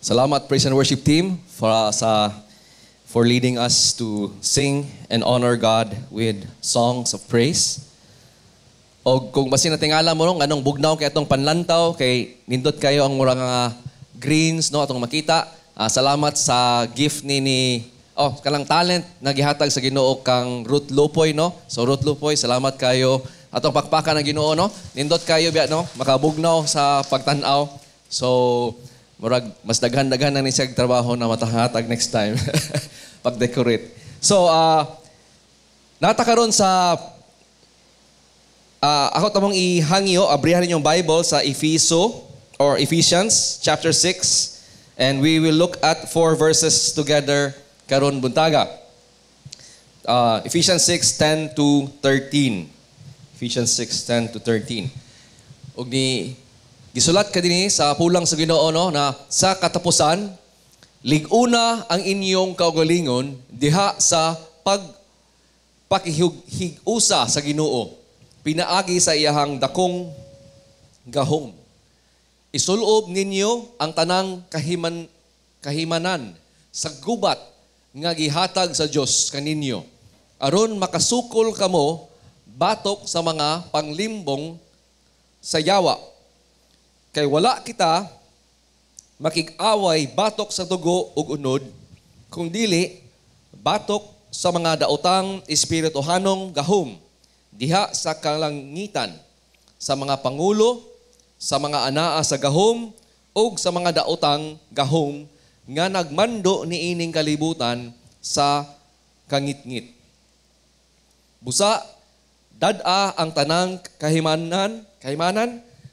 Salamat, praise and worship team, for leading us to sing and honor God with songs of praise. O kung basin natingala mo, no, nganong bugnaw kay atong panlantaw, kay nindot kayo ang mura nga greens, no, atong makita. Salamat sa gift ni oh, kanang talent na gihatag sa Ginoo kang Ruth Lupoy, no. So Ruth Lupoy, salamat kayo. Atong pakpakan ng Ginoo, no. Nindot kayo biya, no, makabugnaw sa pagtan-aw. So murag mas daghan-daghan na ni siya trabaho na matahatag next time pag-decorate. So nata karon sa ako tamong ihangyo, abrihan ninyong Bible sa Efeso or Ephesians chapter 6, and we will look at four verses together karon buntaga. Ephesians 6:10 to 13. Ephesians 6:10 to 13. Ug ni gisulat ka dinhi sa pulong sa Ginoo, no, na sa katapusan, lig-una ang inyong kaugalingon diha sa pag pakihig-usa sa Ginoo pinaagi sa iyahang dakong gahom. Isulob ninyo ang tanang kahimanan sa gubat nga gihatag sa Dios kaninyo aron makasukol kamo batok sa mga panglimbong sa yawa. Kay wala kita makig-away batok sa dugo ug unod, kung dili batok sa mga daotang espirituhanong gahom diha sa kalangitan, sa mga pangulo, sa mga anaa sa gahom, ug sa mga daotang gahom nga nagmando niining kalibutan sa kangitngit. Busa, dad-a ang tanang kahimanan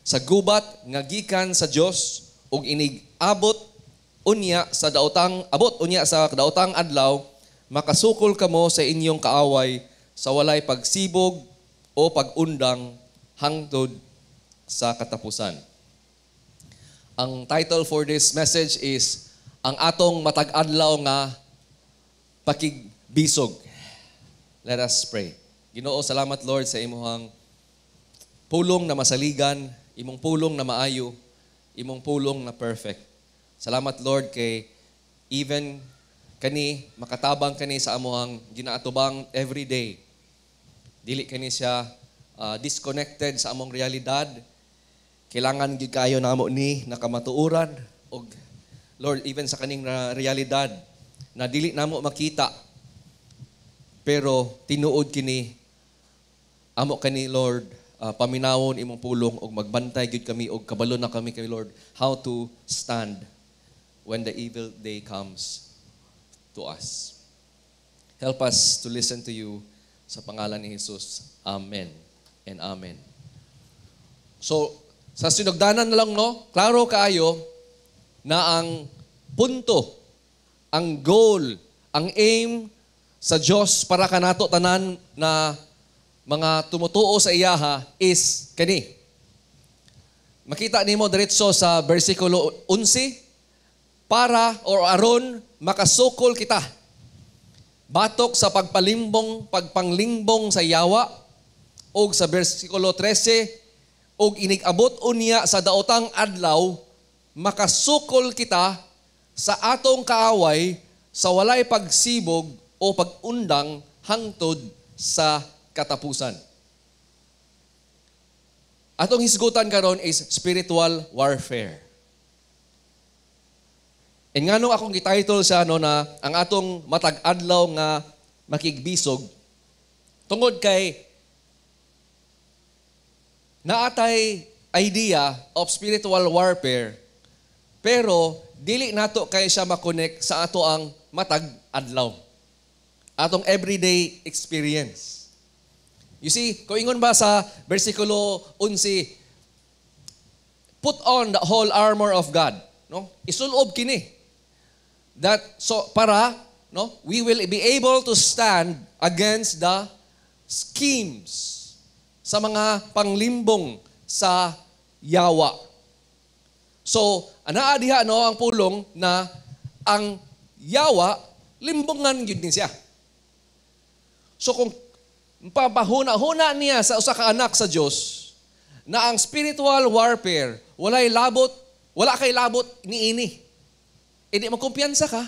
sa gubat nga gikan sa Dios, ug inig abot unya sa daotang adlaw, makasukol kamo sa inyong kaaway sa walay pagsibog o pag-undang hangtod sa katapusan. Ang title for this message is "Ang Atong Matag Adlaw nga Pakigbisog." Let us pray. Ginoo, salamat, Lord, sa imuhang pulong na masaligan, imong pulong na maayo, imong pulong na perfect. Salamat, Lord, kay even kani makatabang kani sa amuhang ginaatubang every day. Dili kani siya disconnected sa among realidad. Kailangan gyud kayo namo ni nakamatuoran og Lord, even sa kaning realidad na dili namo makita, pero tinuod kini, amo kani, Lord, paminawon imong pulong og magbantay gyud kami og kabalo na kami kay Lord how to stand when the evil day comes to us. Help us to listen to you sa pangalan ni Jesus. Amen and amen. So, sa sinugdanan na lang, no, klaro kaayo na ang punto, ang goal, ang aim sa Dios para kanato tanan na mga tumutuo sa iyaha is kani. Makita nimo diretso sa bersikulo 11, para or aron makasukol kita batok sa pagpalimbong, pagpanglimbong sa yawa, og sa bersikulo 13, og inig-abot unya sa daotang adlaw, makasukol kita sa atong kaaway sa walay pagsibog o pag-undang hangtod sa katapusan. Atong hisgutan karon is spiritual warfare. And nganong akong gititle siya, no, na "Ang Atong Matag Adlaw nga Makigbisog"? Tungod kay naatay idea of spiritual warfare, pero dili nato kay siya makonect sa ato ang matag adlaw. Atong everyday experience. You see, kung ingon ba sa versikulo 11, put on the whole armor of God, no? Isulob kini. That so para, no, we will be able to stand against the schemes, sa mga panglimbong sa yawa. So, anaa diha, no, ang pulong na ang yawa limbongan gyud ni siya. So kung papahuna-huna niya sa usa ka anak sa Dios na ang spiritual warfare walay labot, wala kay labot niini. Hindi mo kumpiyansa ka.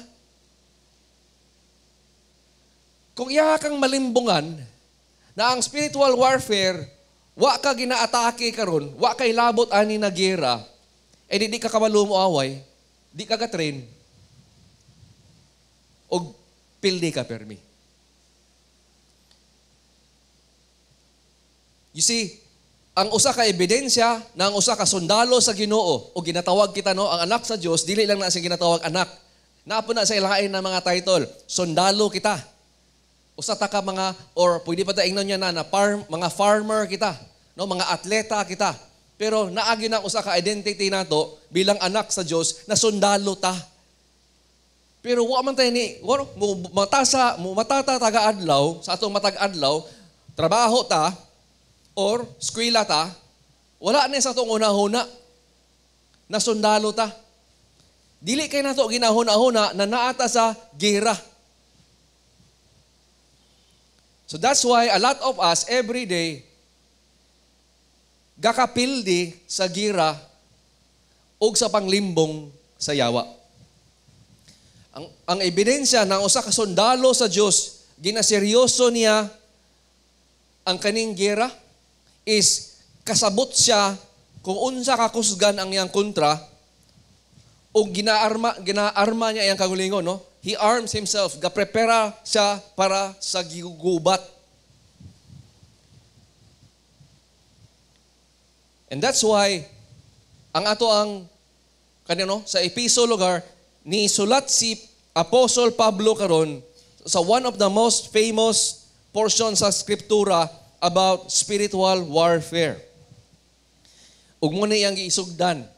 Kung iya kang malimbungan na ang spiritual warfare, wa ka ginaatake karon, wa kay labot ani na gera, eh di ka kabalo mo away, di ka ga-train, og pildi ka permi. You see, ang usa ka ebidensya na ang usa ka sundalo sa Ginoo o ginatawag kita, no, ang anak sa Dios, dili lang na siya ginatawag anak. Naa po na sa ilain na mga title, sundalo kita. Usa ta ka mga, or pwede pa ta ingnon niya na mga farmer kita, no, mga atleta kita. Pero naagi na usa ka identity nato bilang anak sa Dios na sundalo ta. Pero wa man tayo ni, wa, mo matasa, mo matata taga adlaw, sa atong matag adlaw, trabaho ta or eskwela ta, wala ni sa atong una-huna na sundalo ta. Dili kay nato ginahuna-huna na naata sa gera. So that's why a lot of us every day gakapildi sa gira og sa panglimbong sa yawa. Ang ebidensya ng usa ka sundalo sa Dios, ginaseryoso niya ang kaning gera is kasabot siya kung unsa ka kusgan ang iyang kontra o ginaarma niya iyang kagulingon, no? He arms himself, gaprepara siya para sa gigubat. And that's why ang ato ang kanino sa Episo lugar ni sulat si Apostle Pablo karon sa one of the most famous portion sa skriptura about spiritual warfare. Ug mo na iyang giisugdan.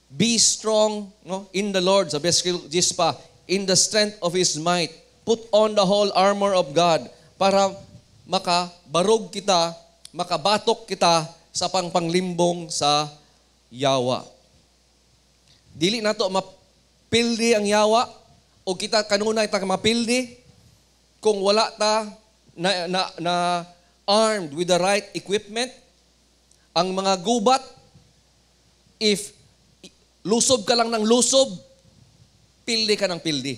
Be strong, no, in the Lord, sa best pa, in the strength of His might. Put on the whole armor of God para makabarog kita, makabatok kita sa pangpanglimbong sa yawa. Dili nato mapildi ang yawa o kita kanunay ta mapildi kung wala ta na armed with the right equipment. Ang mga gubat, if lusob ka lang ng lusob, pildi ka ng pildi.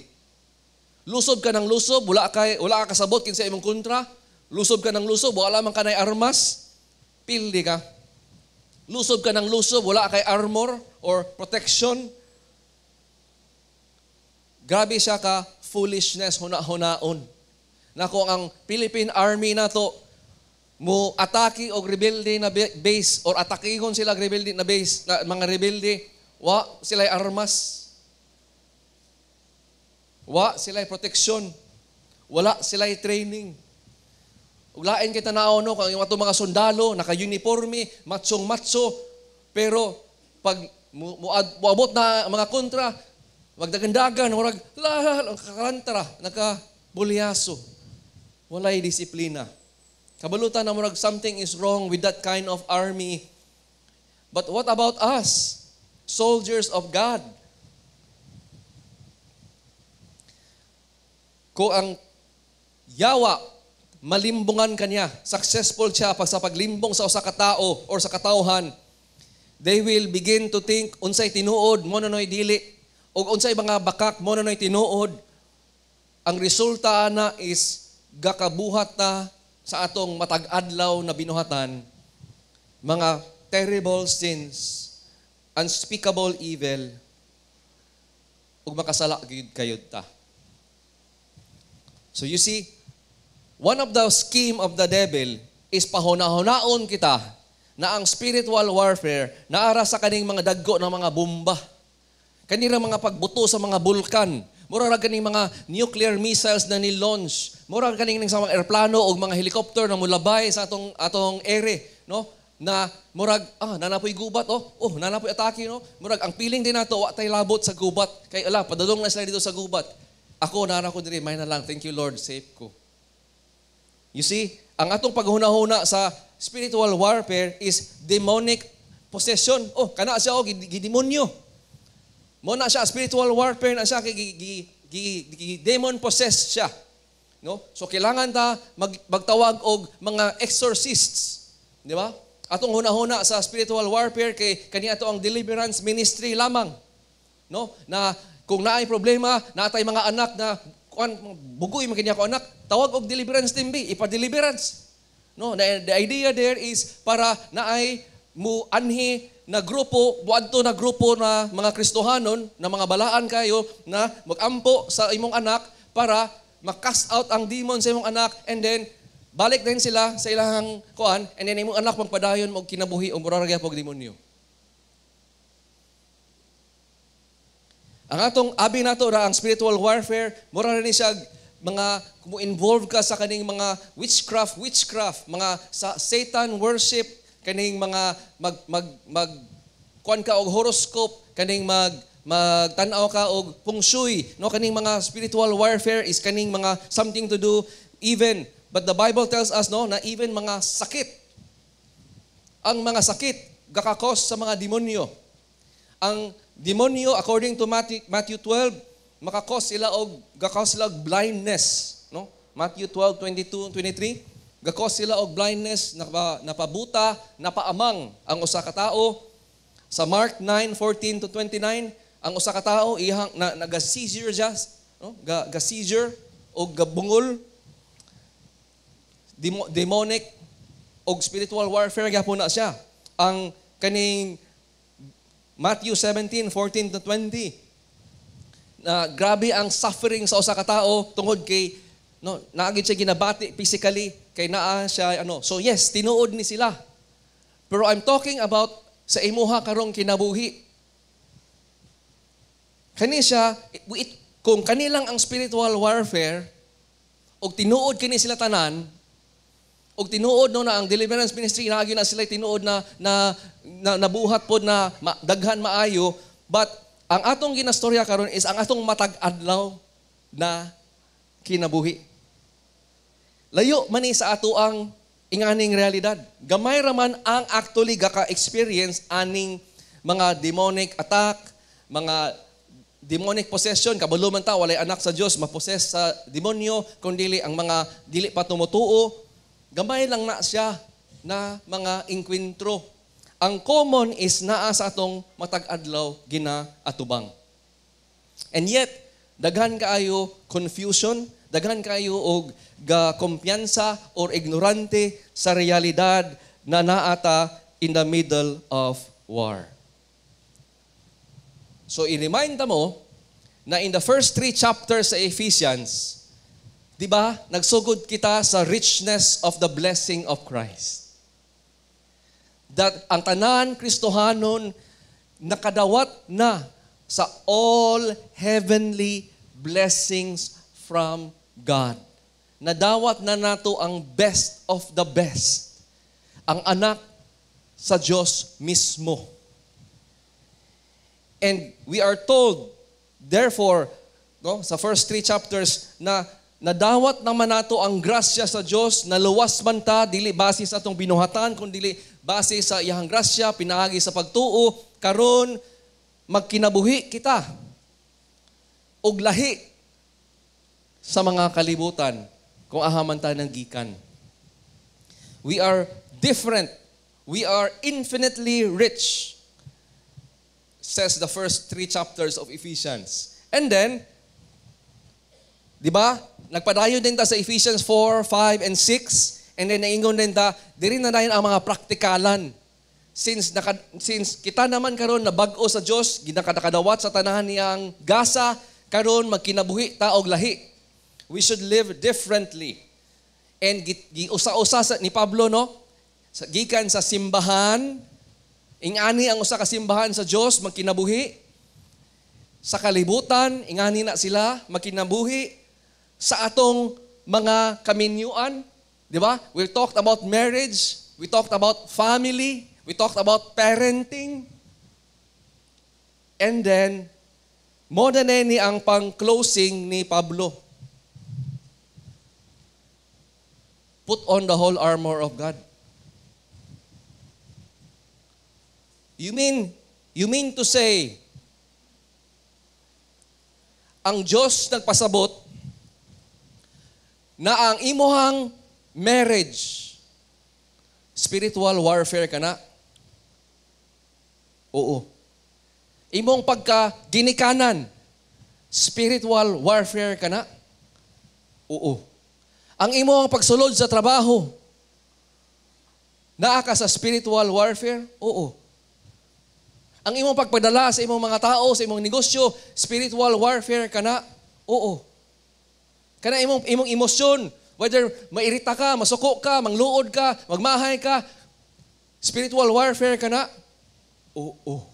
Lusob ka ng lusob, wala ka kasabot kinsa imong kontra. Lusob ka ng lusob, wala man kanay armas, pildi ka. Lusob ka ng lusob, wala kay armor or protection. Grabe siya ka foolishness, huna-hunaon. Nako ang Philippine Army nato mo atake og rebelde na base or atakihon sila rebelde na base na mga rebelde, wa sila armas. Wa sila proteksyon. Wala sila training. Ug lain kay tan-aw, no, kung ang atong mga sundalo naka-uniforme, matsong-matso, pero pag muabot na mga kontra, magdagandagan, murag la kakalantara, naka-bulyaso. Walay disiplina. Kabalutan na murag something is wrong with that kind of army. But what about us, soldiers of God? Kung ang yawa, malimbungan kanya, successful siya pag sa paglimbong sa usa ka tao or sa katawhan, they will begin to think unsay tinuod, mo na noy dili, og unsay mga bakak, mo na noy tinuod. Ang resulta na is gakabuhat ta sa atong matag-adlaw na binuhatan, mga terrible sins, unspeakable evil, ug makasala gyud kayod ta. So you see, one of the scheme of the devil is pahuna-hunaon kita na ang spiritual warfare naara sa kaning mga dagko ng mga bomba. Kanira mga pagbuto sa mga bulkan. Mura ra kaning mga nuclear missiles na ni-launch. Mura ra kaning sa mga eroplano o mga helicopter na mulabay sa atong ere, no? Na murag nanapoy gubat, oh, nanapoy atake, no? Murag ang feeling din nato wa tay labot sa gubat kay ala padulong na sila dito sa gubat. Ako nara ko diri, may na lang, thank you Lord, safe ko. You see, ang atong paghunahuna sa spiritual warfare is demonic possession. Oh, kana siya, oh, gidemonyo. Mo na siya spiritual warfare na siya kay demon possessed siya. No? So kailangan ta magtawag og mga exorcists, di ba? Atong hunahuna sa spiritual warfare kay kani ato ang deliverance ministry lamang. No? Na Kung naay problema, naatay mga anak na kuan, bugoy man kini ako anak, tawag og deliverance team bi, ipa-deliverance. No, the idea there is para naay mu anhi na grupo, buadto na grupo na mga Kristohanon, na mga balaan kayo na magampo sa imong anak para ma-cast out ang demon sa imong anak, and then balik din sila sa ilang kuan, and then imong anak magpadayon og kinabuhi o mura ra gyapon demonyo. Ang atong abi nato ra ang spiritual warfare, mura ra ni siya mga kung involved ka sa kaning mga witchcraft, mga sa Satan worship, kaning mga mag mag mag kuan ka og horoscope, kaning magtan-aw ka og feng shui, no, kaning mga spiritual warfare is kaning mga something to do even, but the Bible tells us, no, na even mga sakit, ang mga sakit gakakos sa mga demonyo. Ang demonyo, according to Matthew 12, makakos sila og gakos sila og blindness, no? Matthew 12:22, 23, gakos sila og blindness, napabuta, napaamang ang usa ka tawo. Sa Mark 9:14 to 29, ang usa ka tawo iyang naga-seizure just, no? Ga-seizure og gabungol, demonic og spiritual warfare gyapon na siya. Ang kaning Matthew 17:14 to 20, na grabe ang suffering sa usa ka tawo tungod kay, no, naagid siya ginabati physically kay naa siya ano. So yes, tinuod ni sila. Pero I'm talking about sa imuha karong kinabuhi. Kani siya, kung kanilang ang spiritual warfare og tinuod kini sila tanan, og tinuod, no, na ang deliverance ministry naagi na sila tinuod na nabuhat pod na daghan maayo, but ang atong ginastorya karon is ang atong matag adlaw na kinabuhi. Layo man ni sa ato ang inganing realidad. Gamay ra man ang actually gaka-experience aning mga demonic attack, mga demonic possession. Kabalo man ta walay anak sa Dios maposes sa demonyo, kun dili ang mga dili pa tumutuo. Gamay lang na siya na mga engkwentro. Ang common is naa sa atong matag adlaw ginaatubang. And yet, daghan kaayo confusion, daghan kaayo og ga kumpiyansa or ignorante sa realidad na naata in the middle of war. So i-remind mo na in the first 3 chapters sa Ephesians, di ba, nagsugod kita sa richness of the blessing of Christ. That ang tanan Kristohanon nakadawat na sa all heavenly blessings from God. Nadawat na nato ang best of the best. Ang anak sa Diyos mismo. And we are told, therefore, no, sa first 3 chapters, na nadawat naman nato ang grasya sa Dios, naluwas man ta, dili base sa atong binuhatan, kun dili base sa iyang grasya, pinaagi sa pagtuo, karon magkinabuhi kita og lahi sa mga kalibutan kung aha man ta ng gikan. We are different. We are infinitely rich, says the first 3 chapters of Ephesians. And then, di ba? Nagpadayon din ta sa Ephesians 4, 5, and 6. And then naingon din ta, diri na dayon ang mga praktikalan. Since kita naman karon na bag-o sa Dios, ginakadakadawat sa tanahan niyang gasa, karon magkinabuhi ta og lahi. We should live differently. And giusa-usa ni Pablo, no? Sa, gikan sa simbahan, ingani ang usa ka simbahan sa Dios magkinabuhi. Sa kalibutan, ingani na sila magkinabuhi. Sa atong mga kaminyuan, di ba? We talked about marriage, we talked about family, we talked about parenting. And then, more than any ang pang-closing ni Pablo. Put on the whole armor of God. You mean to say, ang Diyos nagpasabot na ang imuhang marriage, spiritual warfare ka na? Oo. Imong pagka ginikanan, Spiritual warfare kana? Oo. Ang imong pagsulod sa trabaho, naa ka sa spiritual warfare? Oo. Ang imong pagpadala sa imong mga tao, sa imong negosyo, spiritual warfare kana? Oo. Kana imong emosyon, whether mairita ka, masuko ka, mangluod ka, magmahay ka, spiritual warfare kana? Oo.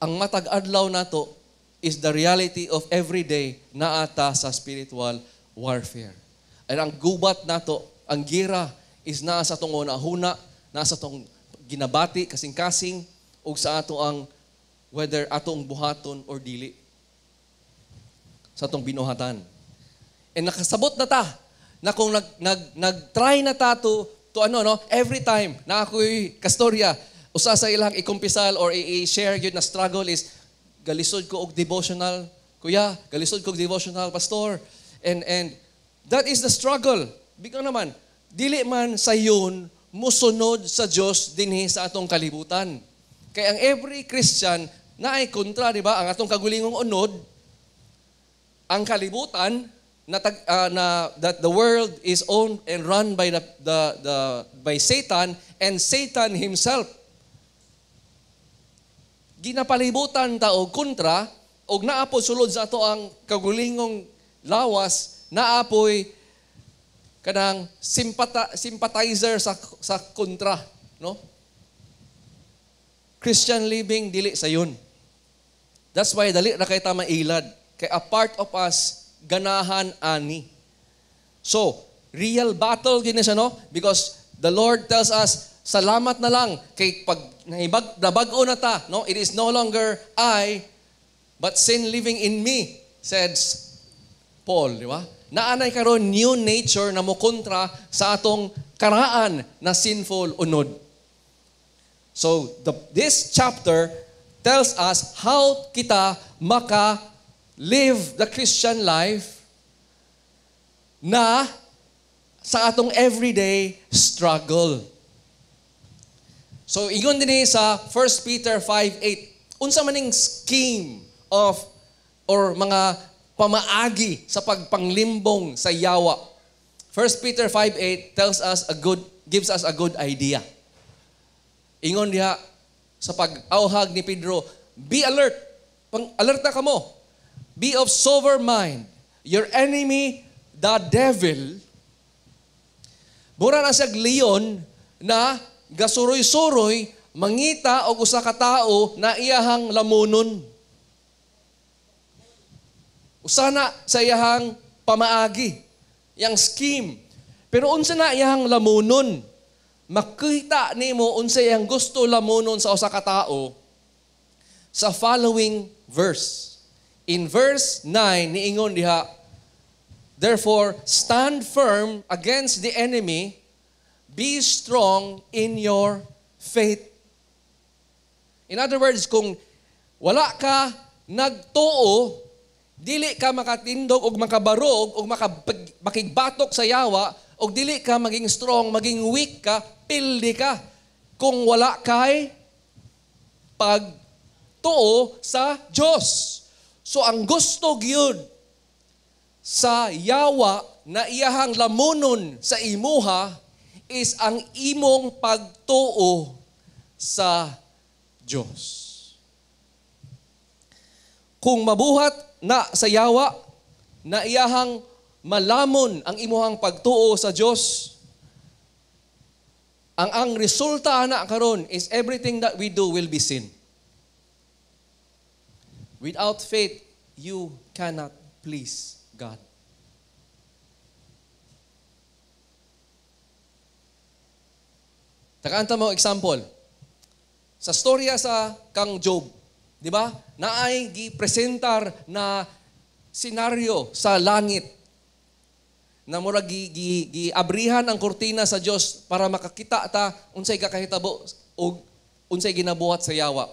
Ang matag adlaw nato is the reality of every day naa ta sa spiritual warfare. And ang gubat nato, ang gira is naa sa atong huna, naa sa atong ginabati, kasing-kasing, ug sa ato ang whether atong buhaton or dili sa atong binuhatan. And nakasabot na ta na kung nag-try na ta to ano, no, every time na ako'y kastorya, usa sa ilang ikumpisal or i-share gyud na struggle is galisod ko og devotional, kuya, galisod ko og devotional, pastor. And that is the struggle. Bigyan naman, dili man sayon musunod sa Dios dinhi sa atong kalibutan. Kay ang every Christian naay kontra, di ba? Ang atong kagulingong unod, ang kalibutan na that the world is owned and run by the by Satan and Satan himself. Ginapalibutan ta og kontra og naa po sulod sa ato ang kagulingong lawas, naapoy kanang sympathizer sa kontra, no? Christian living dili sayon. That's why dali ra kay ta mailad kay a part of us ganahan ani. So, real battle gini siya, no? Because the Lord tells us, salamat na lang kay pag nabag-o na ta, no? It is no longer I but sin living in me, says Paul, di ba? Naanay karon new nature na mokontra sa atong karaan na sinful unod. So, this chapter tells us how kita maka live the Christian life na sa atong everyday struggle. So, ingon din sa 1 Peter 5:8, unsa maning scheme of or mga pamaagi sa pagpanglimbong sa yawa. 1 Peter 5:8 tells us a good gives us a good idea. Ingon diha sa pag-auhag ni Pedro, be alert. Pang alerta kamo. Be of sober mind. Your enemy, the devil, mura na siyag leon na gasuroy-suroy mangita og usa ka tawo na iyahang lamunon. Usa na sa iyahang pamaagi, yang scheme. Pero unsa na iyahang lamunon? Makita nimo unsa iyang gusto lamunon sa usa ka tawo sa following verse. In verse 9, niingon diha, "Therefore, stand firm against the enemy, be strong in your faith." In other words, kung wala ka nagtuo, dili ka makatindog og makabarog og makigbatok sa yawa, og dili ka maging strong, maging weak ka, pildi ka. Kung wala kay pagtuo sa Diyos. So ang gusto gyud sa yawa na iyahang lamunon sa imuha is ang imong pagtuo sa Diyos. Kung mabuhat na sa yawa na iyahang malamon ang imuhang pagtuo sa Diyos, ang resulta na karon is everything that we do will be sin. Without faith, you cannot please God. Takaan ta mo example. Sa storya sa kang Job, di ba? Naay gipresentar na senaryo sa langit na murag giabrihan ang kurtina sa Dios para makakita ta unsay kakahitabo og unsay ginabuhat sa yawa.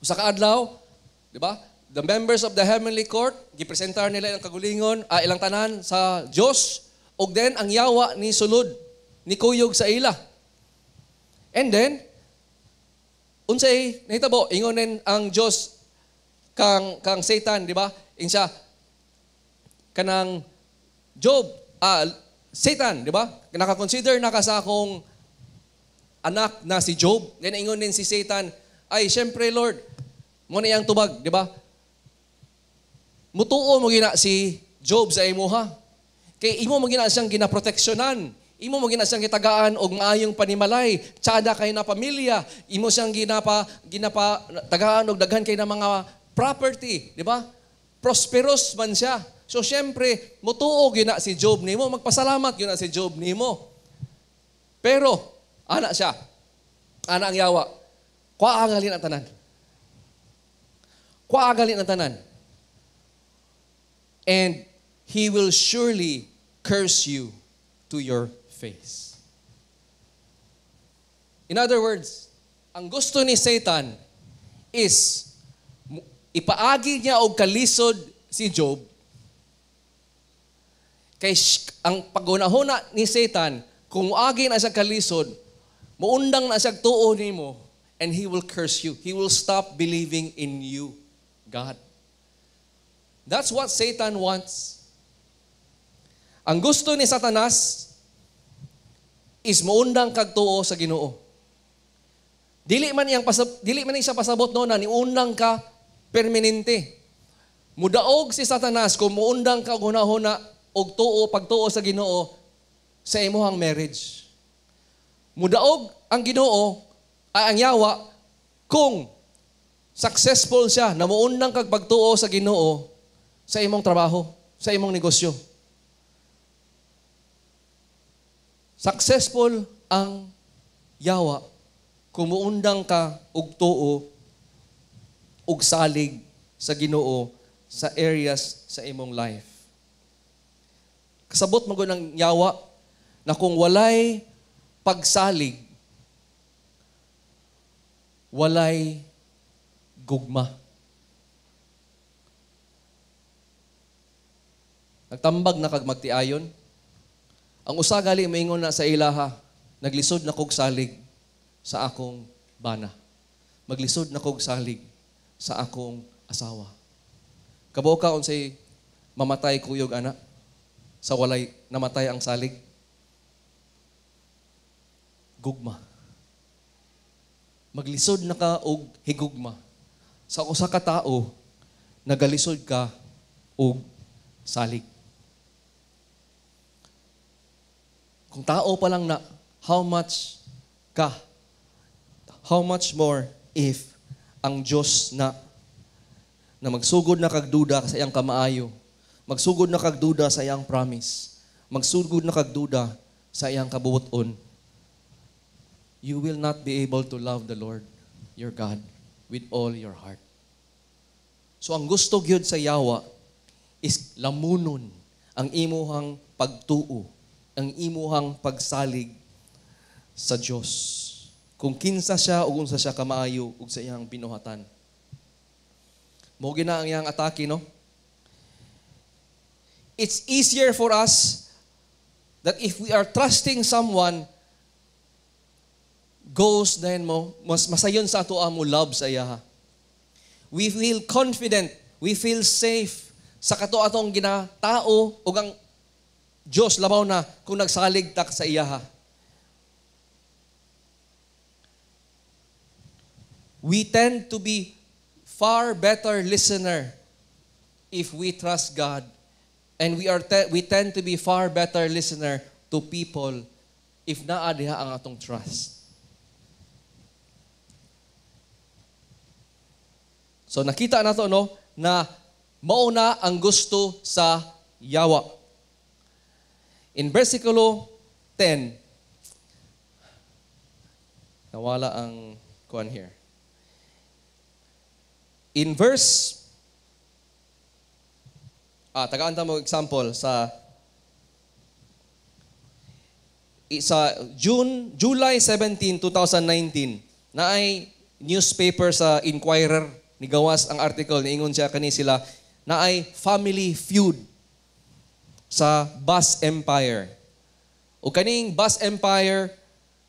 Usa ka adlaw, di ba? The members of the heavenly court gipresentar nila ilang kagulingon, ilang tanan sa Dios, og then ang yawa ni sulod, ni kuyog sa ila. And then unsay nahitabo, ingon ang Dios, kang Satan, di ba? Insa kanang Job, Satan, di ba? Naka-consider na ka sa akong anak na si Job. Then ingon din si Satan, "Ay, syempre, Lord," mo na iyang tubag, di ba? "Mutuo mo gina si Job sa imuha. Kay imo mo gina siyang ginaproteksyonan. Imo mo gina siyang gitagaan og maayong panimalay, tsada kay na pamilya, imo siyang ginapa tagaan og daghan kay na mga property, di ba? Prosperous man siya. So syempre, mutuo gina si Job nimo, magpasalamat gina si Job nimo." Pero ana siya. Ana ang yawa. "Kuha gali ang tanan. Kuha gali ang tanan. And he will surely curse you to your face." In other words, ang gusto ni Satan is ipaagi niya og kalisod si Job kay ang paghunahuna ni Satan, kung muagi na siya kalisod, muundang na siya tuo nimo and he will curse you. He will stop believing in you, God. That's what Satan wants. Ang gusto ni Satanas is muundang kag tuo sa Ginoo. Dili man siya pasabot, no, na niundang ka permanente. Mudaog si Satanas kung muundang ka hunahuna og tuo, pagtuo sa Ginoo sa imuhang marriage. Mudaog ang Ginoo ay ang yawa kung successful siya na muundang kag pagtuo sa Ginoo sa imong trabaho, sa imong negosyo. Successful ang yawa kung muundang ka og tuo og salig sa Ginoo sa areas sa imong life. Kasabot mo ng yawa na kung walay pagsalig, walay gugma. Nagtambag na kag magtiayon. Ang usa gali maingon na sa ilaha, "Naglisod na kog salig sa akong bana. Maglisod na kog salig sa akong asawa." Kabuo ka unsay mamatay kuyog ana sa walay namatay ang salig? Gugma. Maglisod na ka og higugma sa usa ka tao, nagalisod ka og salig. Kung tao pa lang na, how much ka? How much more if ang Diyos na na magsugod na kagduda sa iyang kamaayo, magsugod na kagduda sa iyang promise, magsugod na kagduda sa iyang kabuoton, you will not be able to love the Lord your God with all your heart. So ang gusto gyud sa yawa is lamunon ang imuhang pagtuo, ang imuhang pagsalig sa Dios. Kung kinsa siya ug unsa siya kamaayo ug sa iyang binuhatan. Mo gina ang iyang atake, no? It's easier for us that if we are trusting someone, goes then mo, mas masayon sa ato ang mo love sa iya. We feel confident, we feel safe sa kato atong ginatao ug ang Dios, labaw na kung nagsalig tak sa iya. We tend to be far better listener if we trust God, and we tend to be far better listener to people if naa diha ang atong trust. So nakita na to, no, na mauna ang gusto sa yawa. In versikulo 10, nawala ang kuan here. In verse, tagaan ta mo example sa July 17, 2019, na ay newspaper sa Inquirer, nigawas ang article, niingon siya kani sila, na ay family feud sa Bus Empire. O kaning Bus Empire,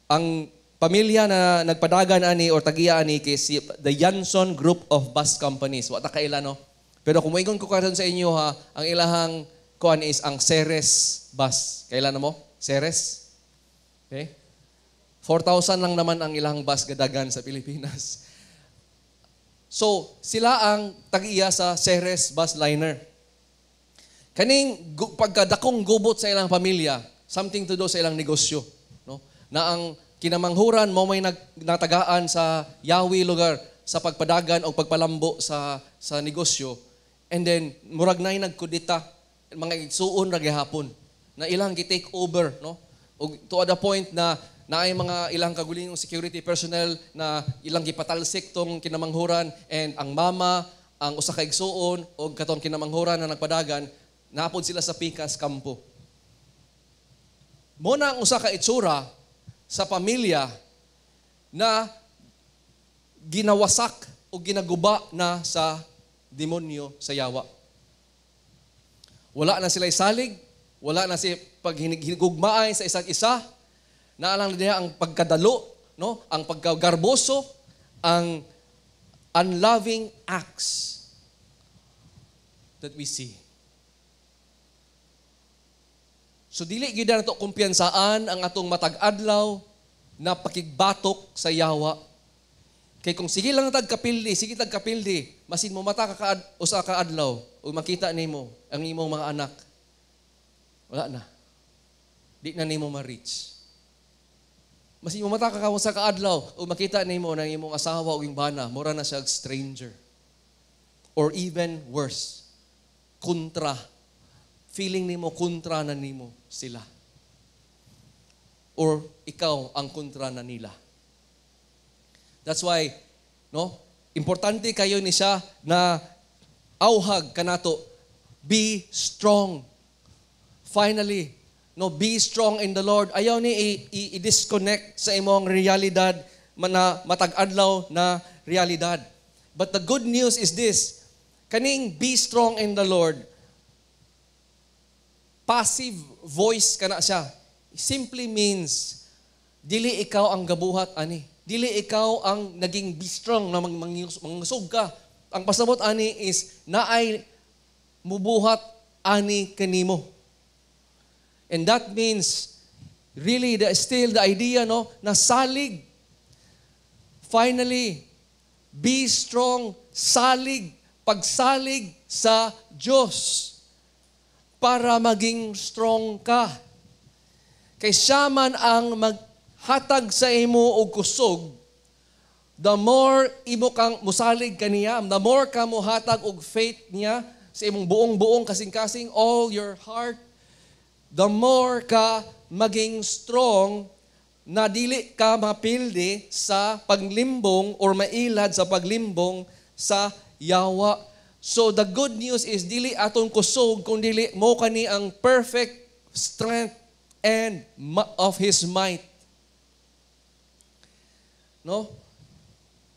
ang Pamilya na nagpadagan ani or tagiya ani kay si the Yanson Group of Bus Companies. Wa ta kaila, no? Pero kung moingon ko karon sa inyo ha, ang ilahang kuan is ang Ceres bus. Kaila na mo? Ceres? Okay? 4,000 lang naman ang ilang bus gadagan sa Pilipinas. So, sila ang tag-iya sa Ceres bus liner. Kaning pagkadakong gubot sa ilang pamilya, something to do sa ilang negosyo, no? Na ang kinamanghuran mo may natagaan sa yawi lugar sa pagpadagan o pagpalambo sa negosyo. And then murag nay nagkudita, mga igsuon ra gihapon na ilang gi-take over, no? Og to the point na naay mga ilang kagulingong security personnel na ilang gipatalsik tong kinamanghuran, and ang mama, ang usa ka igsuon og katong kinamanghuran na nagpadagan, napod sila sa pikas kampo. Mo na ang usa ka itsura sa pamilya na ginawasak o ginaguba na sa demonyo, sa yawa. Wala na sila salig, wala na si paghinigugmaay sa isa't isa, naalang niya ang pagkadalo, no? Ang pagkagarboso, ang unloving acts that we see. So dili gyud nato kumpiyansaan ang atong matag adlaw na pakigbatok sa yawa. Kay kung sige lang tag kapildi, sige tag kapildi, masin mo mata ka usa ka adlaw ug makita nimo ang imong mga anak. Wala na. Di na nimo ma-reach. Masin mo mata ka usa ka adlaw ug makita nimo ng imong asawa ug imong bana, mura na siya stranger. Or even worse, kontra. Feeling nimo kontra na nimo sila. Or ikaw ang kontra na nila. That's why, no, importante kayo ni siya na auhag kanato, be strong. Finally, no, be strong in the Lord. Ayaw ni i-disconnect sa imong realidad na matag-adlaw na realidad. But the good news is this, kaning be strong in the Lord, passive voice kana siya. Simply means, dili ikaw ang gabuhat ani. Dili ikaw ang naging be strong na mangusog ka. Ang pasabot ani is, naay mubuhat ani kanimo. And that means, really, still the idea, no, na salig. Finally, be strong, salig, pagsalig sa Diyos para maging strong ka. Kay siya man ang maghatag sa imo og kusog, the more imo kang musalig kaniya, the more ka muhatag og faith niya sa imong buong-buong kasing-kasing, all your heart, the more ka maging strong na dili ka mapildi sa paglimbong or mailad sa paglimbong sa yawa. So the good news is dili atong kusog kung dili mo kani ang perfect strength and of His might. No?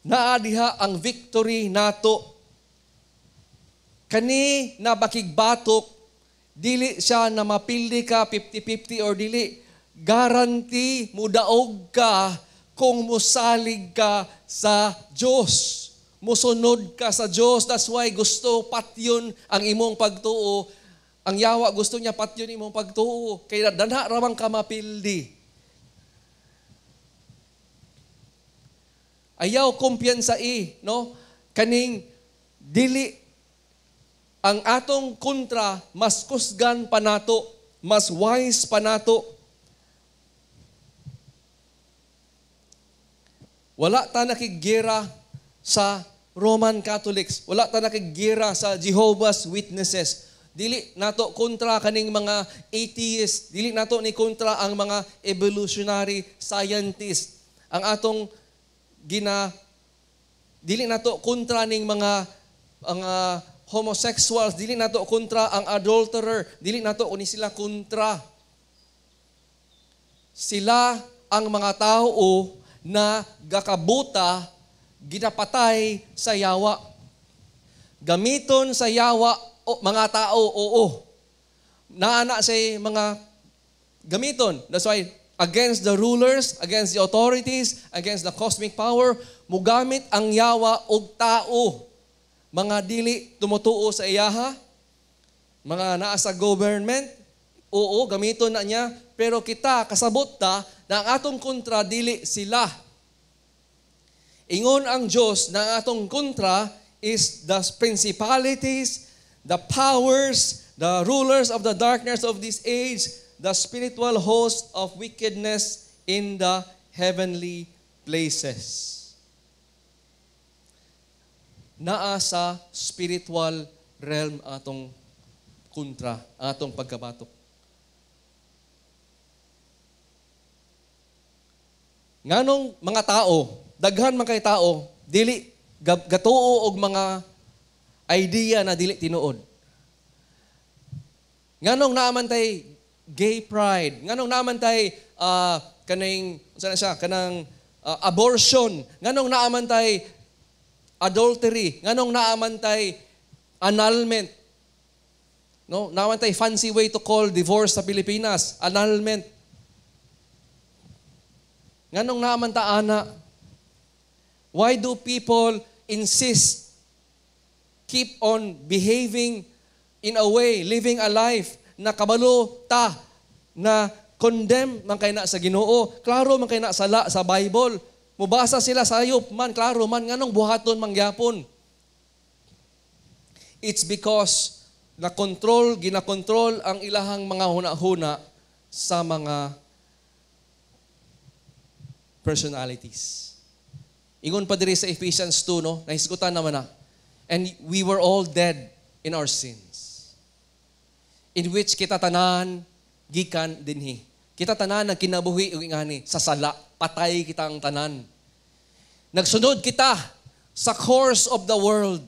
Naa diha ang victory nato. Kani na bakigbatok, dili siya na mapildi ka 50-50 or dili. Guarantee mudaog ka kung musalig ka sa Diyos. Musunod ka sa Diyos. That's why gusto patyon ang imong pagtuo. Ang yawa gusto niya patyon imong pagtuo. Kaya danha ramang ka mapildi. Ayaw kumpiyansa i, no? Kaning dili ang atong kontra, mas kusgan pa nato, mas wise pa nato. Wala ta nakigira sa Roman Catholics. Wala ta nakigira sa Jehovah's Witnesses. Dili nato kontra kaning mga atheists. Dili nato ni kontra ang mga evolutionary scientists. Ang atong gina dili nato kontra ning mga ang homosexuals, dili nato kontra ang adulterer, dili nato ni sila kontra. Sila ang mga tao na gakabuta, ginapatay sa yawa. Gamiton sa yawa o mga tao, oo. Naana say mga gamiton. That's why Against the rulers, against the authorities, against the cosmic power, mugamit ang yawa og tao. Mga dili tumutuo sa iyaha, mga naa sa government, oo, gamiton na niya, pero kita, kasabot ta, na ang atong kontra, dili sila. Ingon ang Diyos na ang atong kontra is the principalities, the powers, the rulers of the darkness of this age, the spiritual host of wickedness in the heavenly places. Naa sa spiritual realm atong kontra, atong pagkabatok. Nganong mga tao, daghan man kay tao, dili gatuo og mga idea na dili tinuod. Nganong naaman tay gay pride, nganong naaman tay kaning unsa na siya, kanang abortion, nganong naaman tay adultery, nganong naaman tay annulment. No, naaman tay fancy way to call divorce sa Pilipinas, annulment. Nganong naaman ta ana? Why do people insist, keep on behaving in a way, living a life na kabalo ta na condemn man kay na sa Ginoo, klaro man kay na sala sa Bible. Mubasa sila sayop man, klaro man, nganong buhaton man gyapon? It's because na-control, ginakontrol ang ilahang mga huna-huna sa mga personalities. Ingon pa diri sa Ephesians 2, no? Nahisgutan naman na. And we were all dead in our sins, in which kita tanan gikan dinhi. Kita tanan nagkinabuhi og ingani sa sala, patay kitang tanan. Nagsunod kita sa course of the world.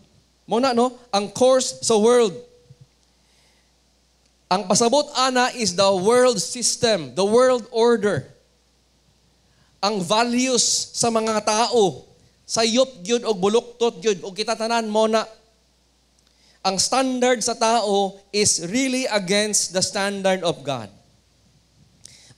Mo na, no? Ang course sa world. Ang pasabot ana is the world system, the world order. Ang values sa mga tao, sayop gyud og buluktot gyud og kita tanan mo na. Ang standard sa tao is really against the standard of God.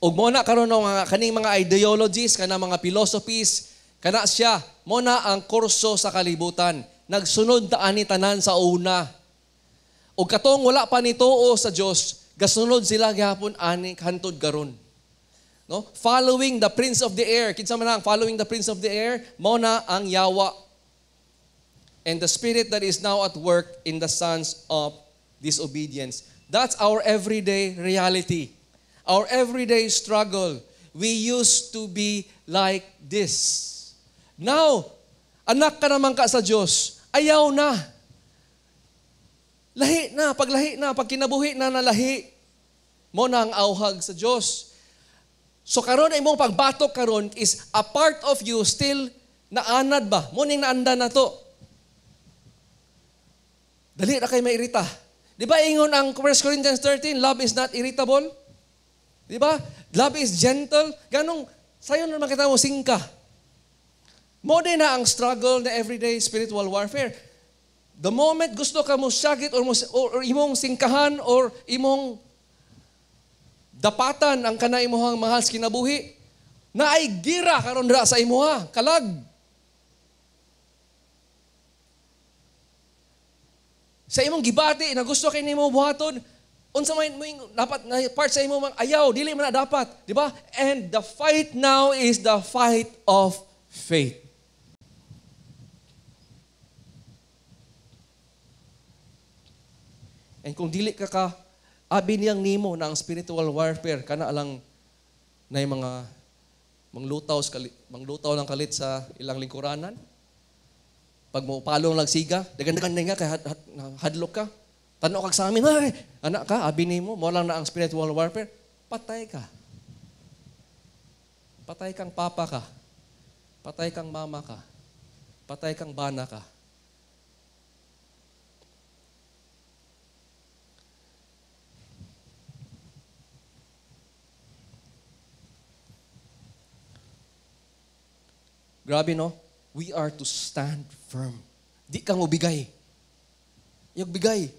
Ug mo na karon nga kaning mga ideologies, kana mga philosophies, kana siya mo na ang kurso sa kalibutan. Nagsunod ta ani tanan sa una. Ug katong wala pa nituo sa Dios, gasunod sila gihapon ani hantod karon. No? Following the prince of the air. Kinsa man ang following the prince of the air? Mao na ang yawa. And the spirit that is now at work in the sons of disobedience. That's our everyday reality. Our everyday struggle. We used to be like this. Now, anak ka naman ka sa Diyos, ayaw na. Lahi na, paglahi na, pag kinabuhi na nalahi. Mo na ang auhag sa Diyos. So karon imong pagbatok karon is a part of you still naanad ba? Mo ning naanda na to. Dali ra kay mairita. Di ba ingon ang 1 Corinthians 13, love is not irritable? Di ba? Love is gentle. Ganong sayon naman kita mo singka. Mo din na ang struggle na everyday spiritual warfare. The moment gusto ka mo syagit or imong singkahan or imong dapatan ang kana imuhang mahal sa kinabuhi, na ay gira karon ra sa imuha, kalag. Sa imong gibati na gusto kay nimo buhaton, unsa may dapat na part sa imong ayaw, dili man na dapat, di ba? And the fight now is the fight of faith. And kung dili ka ka abi niyang nimo na ang spiritual warfare kana lang na yung mga manglutaw ng kalit sa ilang lingkuranan. Pag mo palong lagsiga, dagan-dagan nga kay hadlok ka. Tanaw kag sa amin, ay, anak ka, abi nimo, mo lang na ang spiritual warfare, patay ka. Patay kang papa ka. Patay kang mama ka. Patay kang bana ka. Grabe, no? We are to stand firm. Di kang ubigay. Yung bigay.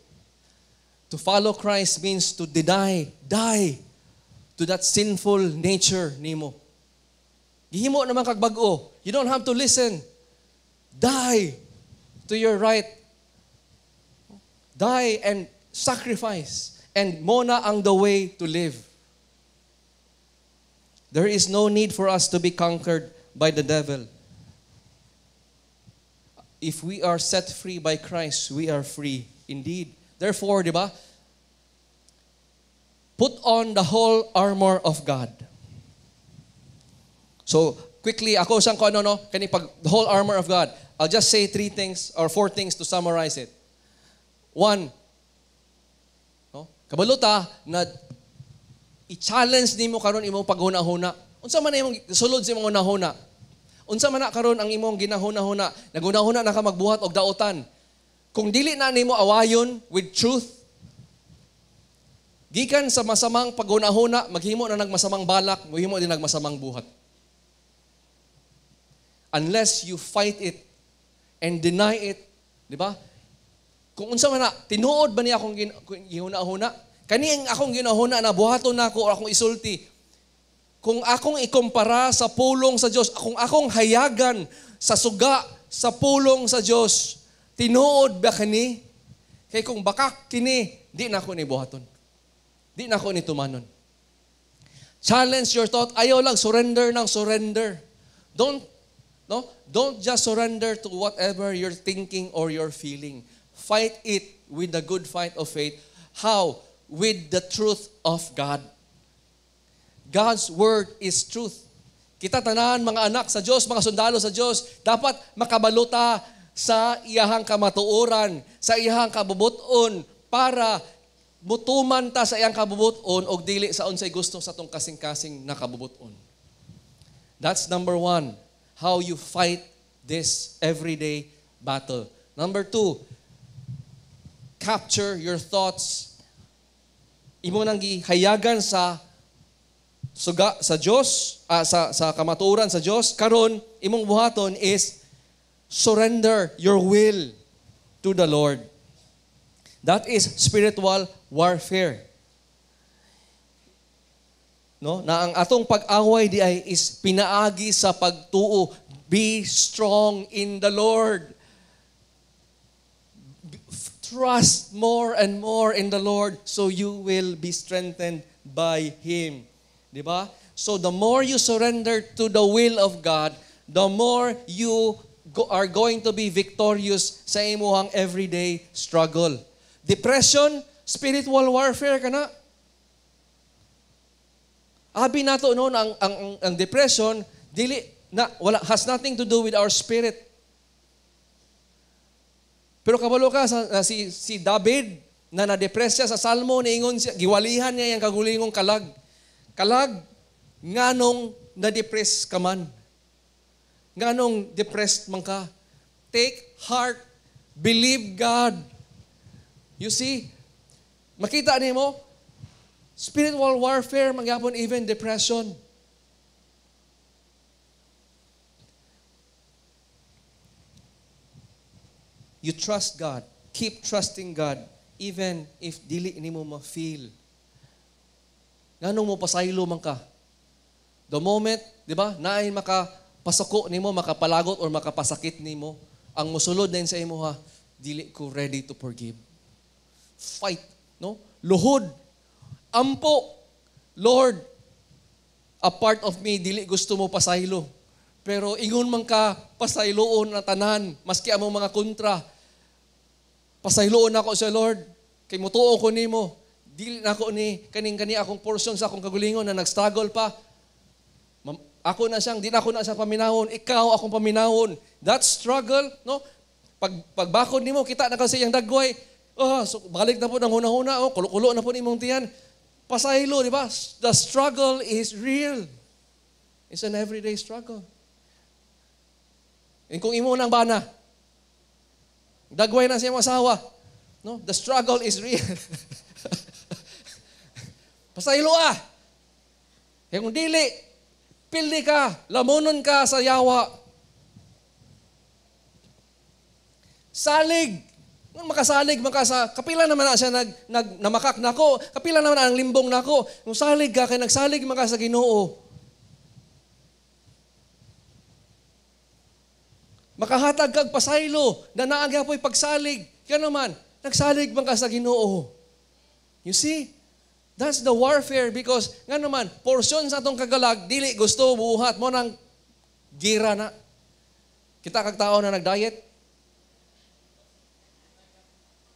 To follow Christ means to deny, die to that sinful nature nimo. Gihimo naman kag bag-o. You don't have to listen. Die to your right. Die and sacrifice. And mao na ang the way to live. There is no need for us to be conquered by the devil. If we are set free by Christ, we are free indeed. Therefore, di ba? Put on the whole armor of God. So, quickly, ako siyang ko ano, no? Kani pag the whole armor of God. I'll just say three things or four things to summarize it. One, no? Kabalo ta na i-challenge nimo karon imong paghuna-huna. Unsa man imong sulod sa imong hunahuna? Unsa man na karon ang imong ginahuna-huna? Naghuna-huna na ka magbuhat og daotan. Kung dili na nimo awayon with truth, gikan sa masamang paghuna-huna, maghimo na nagmasamang balak, maghimo din nagmasamang buhat. Unless you fight it and deny it, di ba? Kung unsa man na, tinuod ba niya akong gihuna-huna? Kani ang akong ginahuna na buhaton nako o akong isulti. Kung akong ikumpara sa pulong sa Dios, kung akong hayagan sa suga sa pulong sa Dios, tinuod ba kani? Kay kung bakak kini, di na ako ni buhaton. Di na ako ni tumanon. Challenge your thought. Ayaw lang surrender ng surrender. Don't, no? Don't just surrender to whatever you're thinking or you're feeling. Fight it with the good fight of faith. How? With the truth of God. God's word is truth. Kita tanan mga anak sa Dios, mga sundalo sa Dios, dapat makabaluta sa iyahang kamatuoran, sa iyahang kabubuton para mutuman ta sa iyang kabubuton og dili sa unsay gusto sa atong kasing-kasing na kabubuton. That's number one, how you fight this everyday battle. Number two, capture your thoughts. Imo nang gihayagan sa suga sa Dios, sa kamatuoran sa Dios. Karon imong buhaton is surrender your will to the Lord. That is spiritual warfare. No? Na ang atong pag-away di ay is pinaagi sa pagtuo. Be strong in the Lord. Trust more and more in the Lord so you will be strengthened by Him. Di ba? So the more you surrender to the will of God, the more you are going to be victorious sa imuhang everyday struggle. Depression, spiritual warfare kana. Abi nato noon ang depression dili na wala, has nothing to do with our spirit. Pero kabalo ka sa, na si David na na-depress siya sa Salmo, niingon siya, giwalihan niya yang kagulingong kalag. Kalag, nganong na-depress ka man? Nganong depressed man ka? Take heart. Believe God. You see, makita nimo, spiritual warfare, magyapon even depression. You trust God. Keep trusting God even if dili nimo ma-feel. Nganong mo pasaylo man ka? The moment, di ba, naay makapasuko nimo, makapalagot or makapasakit nimo, ang musulod na sa imo ha, dili ko ready to forgive. Fight, no? Luhod. Ampo. Lord, a part of me, dili gusto mo pasaylo. Pero ingon man ka, pasayloon na tanan, maski among mga kontra. Pasayloon ako sa Lord, kay mutuo ko nimo. Dili na ako ni kaning kani akong portion sa akong kagulingon na nag-struggle pa. Ako na siyang, di na ako na siya paminahon, ikaw akong paminahon. That struggle, no? Pagbakod nimo, kita na kasi iyang dagway. Oh, so balik na po ng huna-huna, oh, kulo-kulo na po nimong tiyan. Pasaylo, di ba? The struggle is real. It's an everyday struggle. And kung imo nang bana, dagway na siya asawa. No? The struggle is real. Pasaylo ah. Kaya kung dili, pildi ka, lamunon ka sa yawa. Salig. Nung makasalig man ka sa, kapila naman na siya namakak nako, kapila naman ang limbong nako. Kung salig ka, kay nagsalig man ka sa Ginoo. Makahatag kag pasaylo, na naagya po'y pagsalig. Kaya naman, nagsalig man ka sa Ginoo. You see? That's the warfare because, nga naman, porsyon sa atong kagalag, dili gusto, buhat mo ng gira na. Kita kag tao na nag-diet.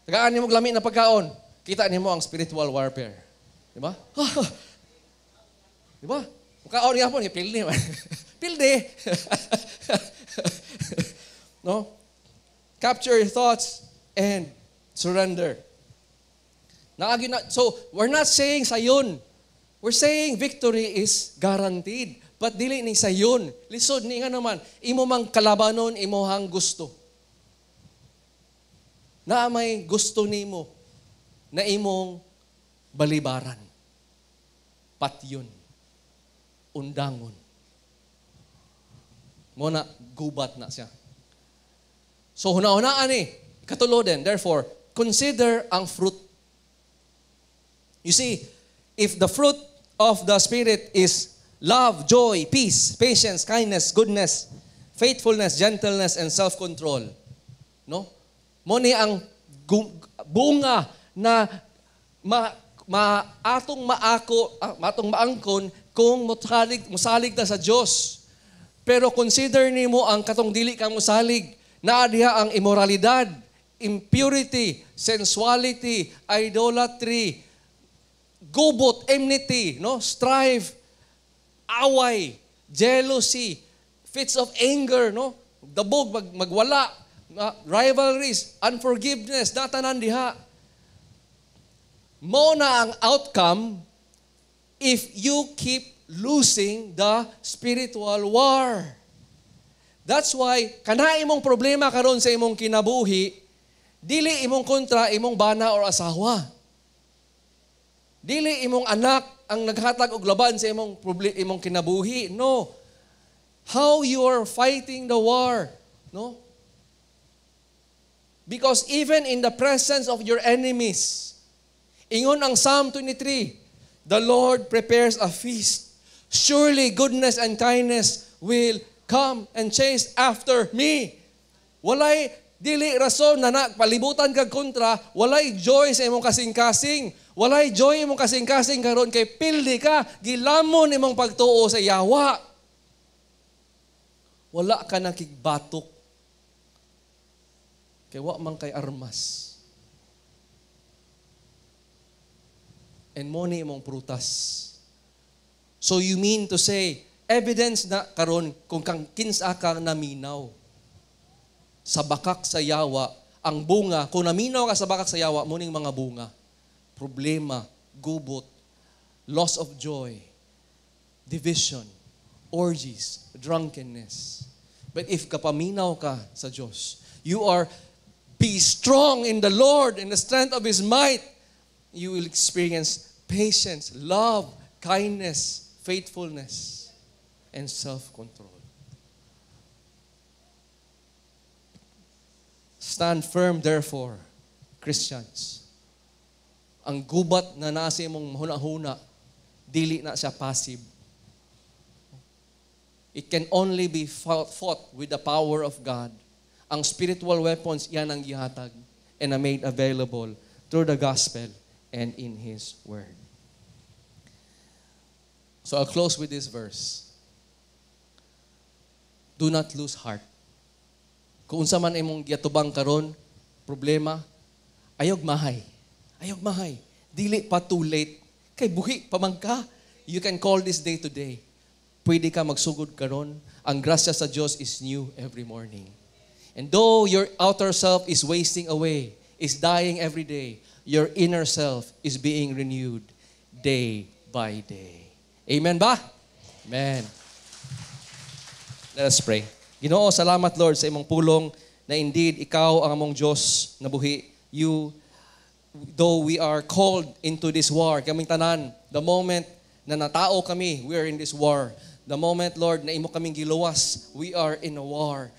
Tagaan nimo lami na pagkaon. Kita nimo ang spiritual warfare. Di ba? Di ba? Kaon nga po, pildi. Pildi. No? Capture your thoughts and surrender. So, we're not saying sayon. We're saying victory is guaranteed. But dili ni sayon. Lisod ni nga naman, imo mang kalabanon, imo hang gusto. Na may gusto nimo na imong balibaran. Patyon. Undangon. Mo na gubat na siya. So huna-hunaan ni, katulo din. Therefore, consider ang fruit. You see, if the fruit of the Spirit is love, joy, peace, patience, kindness, goodness, faithfulness, gentleness, and self-control, no? Mo ni ang bunga na maatong maako, matong maangkon kung musalig ta sa Dios. Pero consider nimo ang katong dili ka musalig. Naa diha ang immoralidad, impurity, sensuality, idolatry, gubot, enmity, no? Strife, away, jealousy, fits of anger, no? Dabog, magwala, rivalries, unforgiveness, natanan diha. Mo na ang outcome if you keep losing the spiritual war. That's why, kana imong problema karon sa imong kinabuhi, dili imong kontra imong bana or asawa. Dili imong anak ang naghatag og laban sa imong imong kinabuhi. No. How you are fighting the war, no? Because even in the presence of your enemies, ingon ang Psalm 23, the Lord prepares a feast. Surely goodness and kindness will come and chase after me. Walay dili rason na palibutan kag kontra, walay joy sa imong kasing-kasing. Walay joy imong kasing-kasing karon kay pildi ka, gilamon imong pagtuo sa yawa. Wala ka nakigbatok. Kay wa man kay armas. And mo ni imong prutas. So you mean to say, evidence na karon kung kang kinsa ka naminaw sa bakak sa yawa, ang bunga, kung naminaw ka sa bakak sa yawa, muning mga bunga. Problema, gubot, loss of joy, division, orgies, drunkenness. But if kapaminaw ka sa Diyos, you are be strong in the Lord, in the strength of His might, you will experience patience, love, kindness, faithfulness, and self-control. Stand firm, therefore, Christians. Ang gubat na nasa imong huna-huna, dili na siya passive. It can only be fought with the power of God. Ang spiritual weapons, yan ang gihatag and are made available through the gospel and in His Word. So I'll close with this verse. Do not lose heart. Kung unsa man imong giatubang karon, problema, ayog mahay. Ayog mahay. Dili pa too late. Kay buhi pa man ka. You can call this day today. Pwede ka magsugod karon. Ang grasya sa Dios is new every morning. And though your outer self is wasting away, is dying every day, your inner self is being renewed day by day. Amen ba? Amen. Let us pray. Ginoo, salamat Lord sa imong pulong na indeed ikaw ang among Diyos na buhi. You, though we are called into this war, kaming tanan, the moment na natao kami, we are in this war. The moment, Lord, na imo kaming giluwas, we are in a war.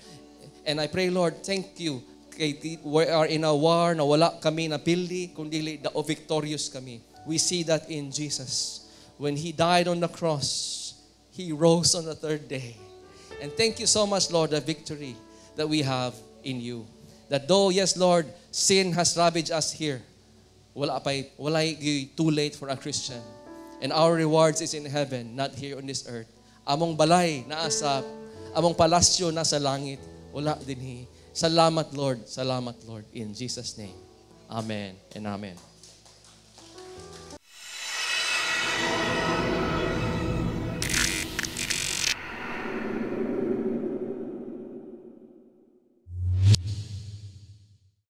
And I pray, Lord, thank you. Kay we are in a war na wala kami napildi, kundi the victorious kami. We see that in Jesus. When He died on the cross, He rose on the third day. And thank you so much, Lord, the victory that we have in you. That though, yes, Lord, sin has ravaged us here, wala pa'y, walay too late for a Christian. And our rewards is in heaven, not here on this earth. Among balay naa sa, among palasyo nasa langit, wala dinhi. Salamat, Lord. Salamat, Lord. In Jesus' name. Amen and amen.